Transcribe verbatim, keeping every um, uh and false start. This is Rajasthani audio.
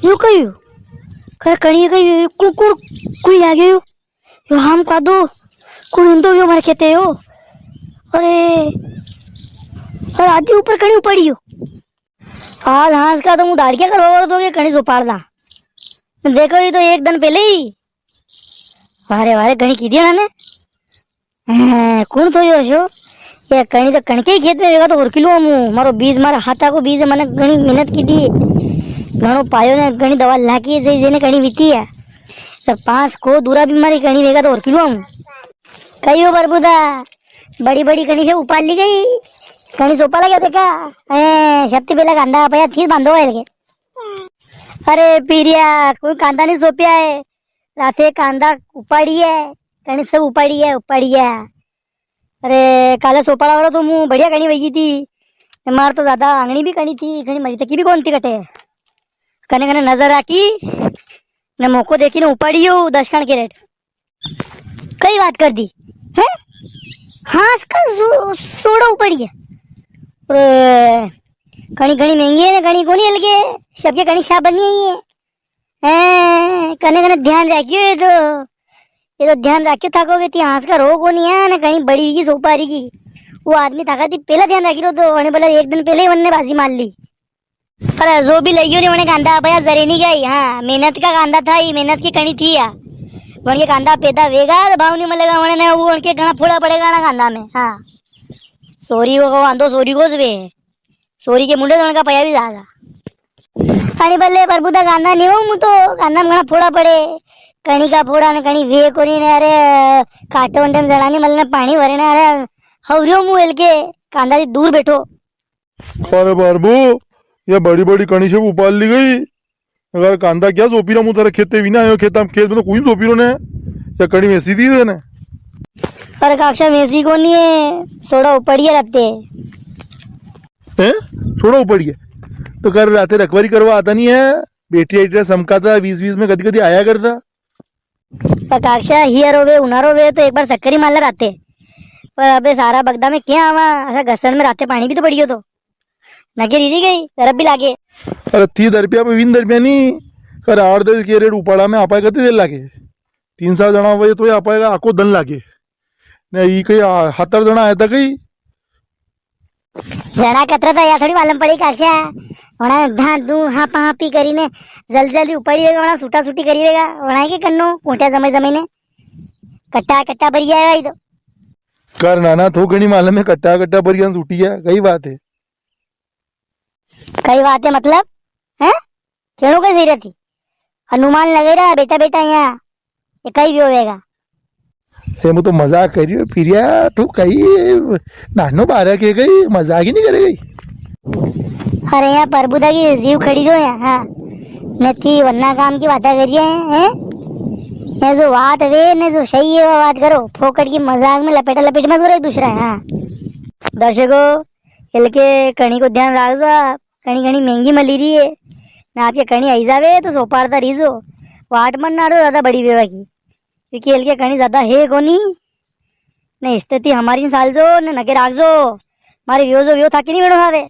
यो कई हो? कर कणी कई हो? कुण, कुण, कुण आ गयो? यो हम का दो, कुण इंदो यो मारे खेते हो? अरे, अरे आदि ऊपर कणी उपाड़ी हो? आज हांस का तो मूं दाड़किया करवा वालो तो के कणी सोपाड़ दा। देखो, ये तो एक दिन पहले ही। वारे, वारे, कणी की दिया ना ने। हैं, कुण तो यो छो? ये कणी तो कणके ही खेत में वेगा तो और किलो मु। मारो बीज, मारा हाथा को बीज है, मने घणी मेहनत की दी। घणो पायो ने, घणी दवा लागी जे, जेने कणी बीती है। तो पांच को दूरा भी मारी कणी वेगा तो और किलो मु। कई हो प्रभुदा, बड़ी बड़ी कणी से उपाड़ ली गई। कणी सोपा लगे देखा। ए, शक्ति बेला कांदा पाया थी बांधो है लगे। अरे पीरिया, कोई कांदा नी सोपिया है। राते कांदा उपाड़ी है, कणी सब उपाड़ी है, उपाड़ी है। अरे, काले सोपाड़ा वाला तो मूं बढ़िया कणी वही थी। मार तो ज्यादा आंगणी भी कणी थी, कणी मरी तकी भी कौन थी कटे। कने कने नजर राखी, ने मौको देखी ने उपाड़ी हो दस कण के रेट। कई बात कर दी, हैं? हांस का सो-, सोड़ा उपाड़ी है। अरे, कणी, कणी महंगी है ना, कणी कोनी हल्के, सबके कणी शाह बनी है। हैं, कने कने ध्यान राखियो ये तो। ये तो ध्यान राखियो थाको के ती हांस का रो कोनी है, ने कणी बड़ी की सोपारी की। वो आदमी थाका ती पहला ध्यान राखी रो तो, वने बोला एक दिन पहले ही वने बाजी मार ली। पर जो भी लइयो ने वने कांदा पाया जरे नी गई। हाँ, मेहनत का कांदा था, ये मेहनत की कणी थी या। वने कांदा पैदा वेगा, तो भाव नी मिलेगा वने ने, वो उनके घणा फोड़ा पड़ेगा ना कांदा में। हाँ। सोरी को आंदो, सोरी को जवे। सोरी के मुंडे तो उनका पया भी जागा। अरे बल्ले प्रभु दा कांदा नी हो, मु तो कांदा में घणा फोड़ा पड़े। कणी का फोड़ा ने कणी वे कोनी ने, अरे काटे वंडे में जड़ा नी मलने पाणी भरे ने, अरे हवरियो मु एल के कांदा दी दूर बैठो। अरे प्रभु, ये बड़ी बड़ी कणी से उपाड़ ली गई। अगर कांदा क्या सोपी रा, मु तारे खेते भी ना आयो, खेता, खेत में तो कोई सोपी रो ने, या कणी वेसी दी ने। अरे काक्षा वेसी कोनी है, सोड़ा उपाड़िया राते। हैं? सोड़ा उपाड़िया? तो कर राते रखवारी करवा आता नी है, बेटी आइडिया समकाता, बीस बीस में कदी कदी आया करता। पर काक्षा, हियारो वे, उनारो वे, तो एक बार सक्कर ही मार ले राते। पर अबे सारा बगदा में क्या आवा, ऐसा घसण में राते पाणी भी तो पड़ियो तो। नगे रीरी गई, दरप भी लागे। अरे, थी दरपिया पे विन दरपिया नी, कर आठ दस के रेट उपाड़ा में आपाए कती देर लागे? तीन चार जणा हुए तो आपाए आको दन लागे। ने ई कई आ, हतर जणा आया था कई? जणा कतरा था या थोड़ी मालूम पड़ी काक्षा। वणा धां धूं हापा हापी करी ने जल्दी जल्दी उपाड़ी वेगा, वणा सूटा सूटी करी वेगा, वणा के कन्नो कोट्या जमाई जमाई ने कट्टा कट्टा भरी आया भाई तो। कर नाना, थो घणी मालूम है, कट्टा कट्टा भरी सूटी है, कई बात है? कई बात है मतलब? हैं? केणो कई सही रहती? अनुमान लगे रहा बेटा, बेटा यहाँ ये कई भी होवेगा। ए, मु तो मजाक करी रियो, पिरिया, तू कई नानो बारक है, कई मजाक ही नी करे कई। अरे यहाँ प्रभुदा की जीव खड़ी जो है, हाँ। ने थी वन्ना काम की बातें करिए, हैं? ने जो बात वे, ने जो सही है, वो बात करो। फोकट की मजाक में लपेटा लपेट मत करो एक दूसरा, हाँ। दर्शकों, एलके कणी को ध्यान राखजो आप, कणी घणी महंगी मली री है। ने आपके कणी आई जावे तो सोपाड़ता रीजो। वाट मत नाड़ो ज्यादा बड़ी वेवा की। क्योंकि एलके कणी ज्यादा है कोनी। ने स्थिति हमारी साल जो, ने नगे राखजो। मारे व्यो जो व्यो थाके नी वेणो सावे।